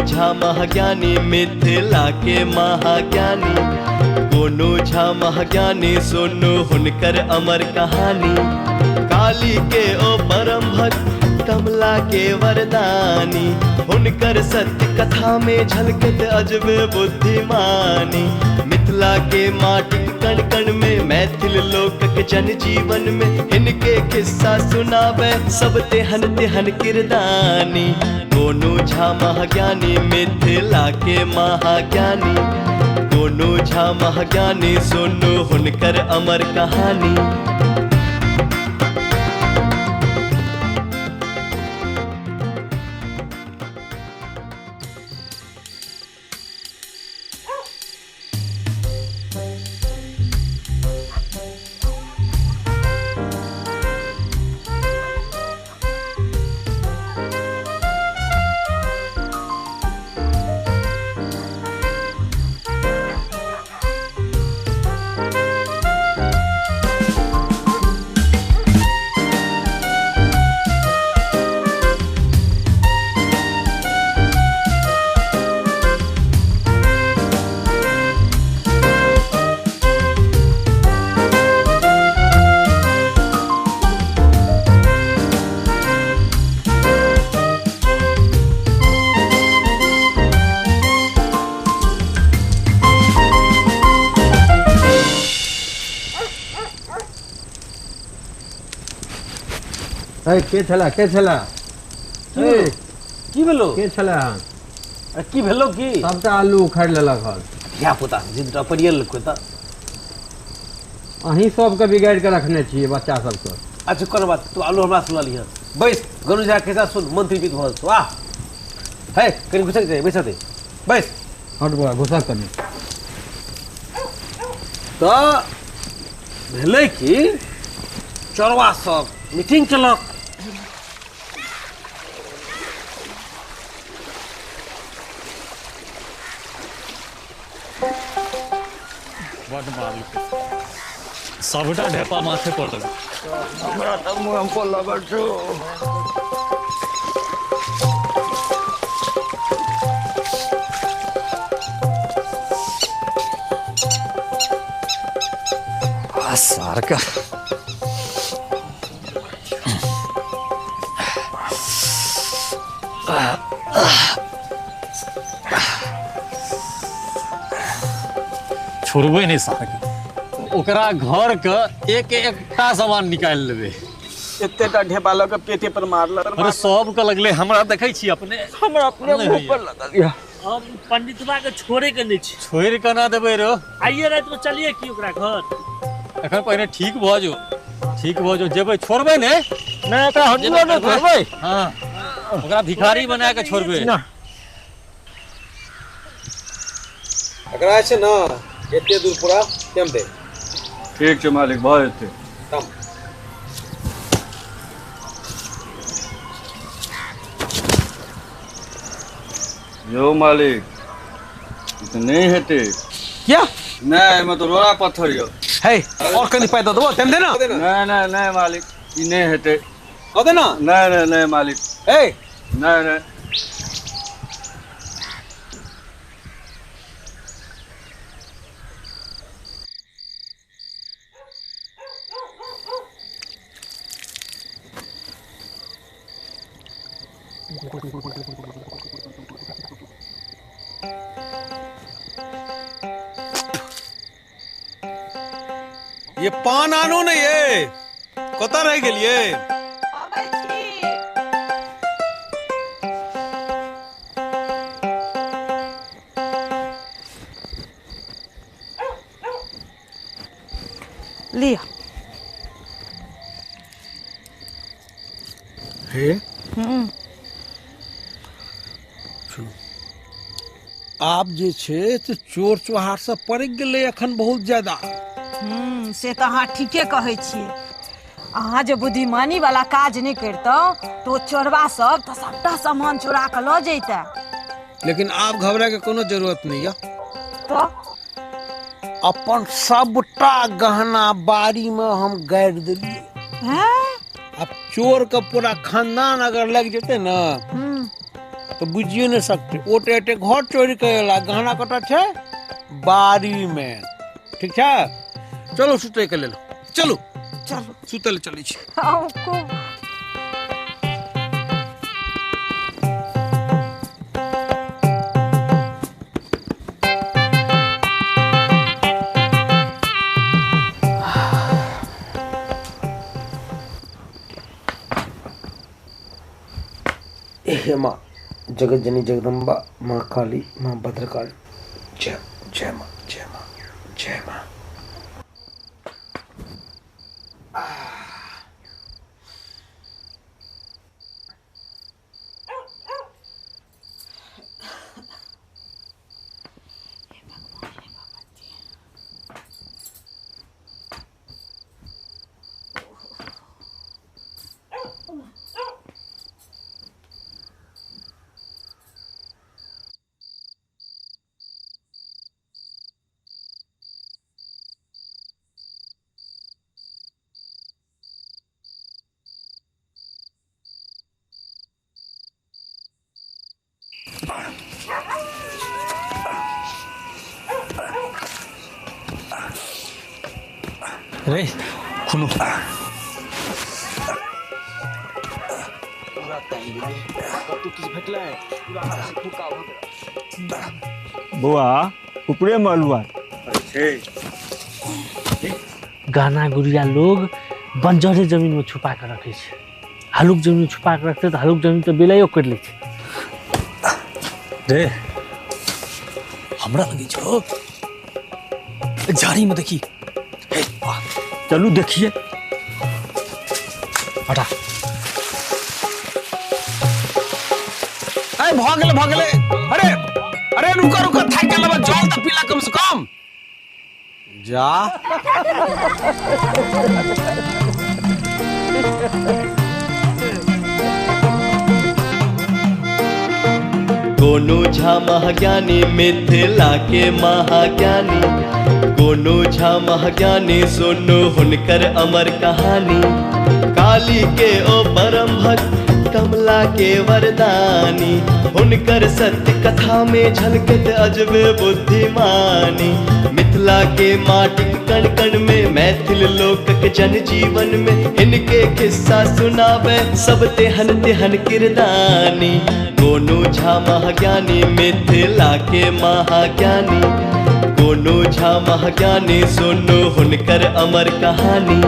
झा महाज्ञानी, मिथिला के महाज्ञानी। गोनू झा महाज्ञानी, सुनू हुनकर अमर कहानी। काली के ओ परम भक्त, कमला के वरदानी। हुनकर सत्य कथा में झलकत अजबे बुद्धिमानी। मिथिला के माटिक कण कण में, मैथिल लोकक जन जीवन में, इनके किस्सा सुनावे सब तेहन तेहन किरदानी। गोनू झा महाज्ञानी, मिथिला के महाज्ञानी। गोनू झा महाज्ञानी, सुनू हुनकर अमर कहानी। के छला के छला की भेलो के छला? अरे की भेलो की सबटा आलू उखाड़ि लेलक हन। धिया पुता जिद पड़ियल त अहीं सबके बिगाड़ि के रखने छियै बच्चा सबके। अच्छा कोनो बात, तू आलू हमरा सुना लिह, बैस गोनू झा के साथ सुन, मंत्री जीत भऽ वाह है। कनि घुसक जाए, बैस दे, बैस हट बा घुसक कनि। त भेलै कि चोरवा सब मीटिंग केलक। बड मारलकै, सबटा ढेपा माथे पर देलक। हमरा तऽ मुँह पर लगल छौ। आ सार का छोड़बै नहि सारके, ओकरा घर के एक एकटा सामान निकालि लेबै। एतेटा ढेपा लऽ के पेटे पर मारलक। अरे सबके लगले, हमरा देखै छी अपने, हमरा अपने मुँह पर लगल या। हम पंडितवा के छोड़े के नहि छी। छोड़ि के ना देबै रो। आइए राति में चलिए की ओकरा घर। एखन पहिने ठीक भऽ जो, ठीक भऽ जो, जेबै छोड़बै ने। नहि एकरा हटियो नहि छोड़बै। हाँ ओकरा भिखारी बना के छोड़बै ना। एकरा छै ना एते दूर पूरा टेम दे। ठीक छै मालिक, भऽ जेतै। यौ मालिक ई तऽ नहि हेतै। क्या? नहि, एहिमे तऽ रोड़ा पत्थर यौ। है और कनि पाइ दऽ देबो, टेम दे ना। नहि नहि नहि मालिक, ई नहि हेतै। दऽ दे ना। नहि नहि नहि मालिक। ए नहि नहि। ये पान आनो ने, ये कतऽ रहि गेलियै? लिअ। हे सुनू, आब जे छै से चोर चोहार सब पड़ि गेलै अखन बहुत ज्यादा। से तऽ अहाँ ठीके कहै छियै। अहाँ जे बुद्धिमानी वाला काज नहि करितहुँ तऽ ओ चोरबा सब तऽ सबटा सामान चोरा कऽ लऽ जैते। लेकिन आब घबराए के कोनो जरूरत नहीं है। तो अपन सबटा गहना बाड़ी में हम गाड़ि देलियै। हैं? अब चोर के पूरा खानदान अगर लग जेते ना तऽ बुझियो नहि सकतै। ओ तऽ एते घर चोरी करै ला गहना कतऽ छै? बाड़ीमे। ठीक छै, चलू सुतैके लेल, चलू चलू सुतै लए चलै छी। खूब हे माँ जगत जननी जगदम्बा, माँ काली, माँ भद्रकाली, जय जय माँ, जय माँ, जय माँ। रे खुनु बौआ ऊपरे में अलुआ गहना गुड़िया लोग बंजरे जमीन में छुपा के रखे छै। हलुक जमीन में छुपा के रखते तऽ हलुक जमीन तऽ बिलाइयो करि लै छै। रे हमरा लगे छौ झाड़ी में देखी। चलू देखिए। हटा। अरे भ गेलै भ गेलै। अरे अरे रुको रुको, थाकि गेलौ, जल तऽ पीला कम से कम। जा गोनू झा महाज्ञानी मिथिला के महाज्ञानी, गोनू झा महाज्ञानी सुनु हुनकर अमर कहानी। काली के ओ परम भक्त कमला के वरदानी, हुनकर सत्य कथा में झलकत अजबे बुद्धिमानी। मिथिला के माटिक कण कण में मैथिल लोकक जन जीवन में इनके किस्सा सुनावे सब तेहन तेहन किरदानी। गोनू झा महाज्ञानी मिथिला के महाज्ञानी, गोनू झा महाज्ञानी सुनु हुनकर अमर कहानी।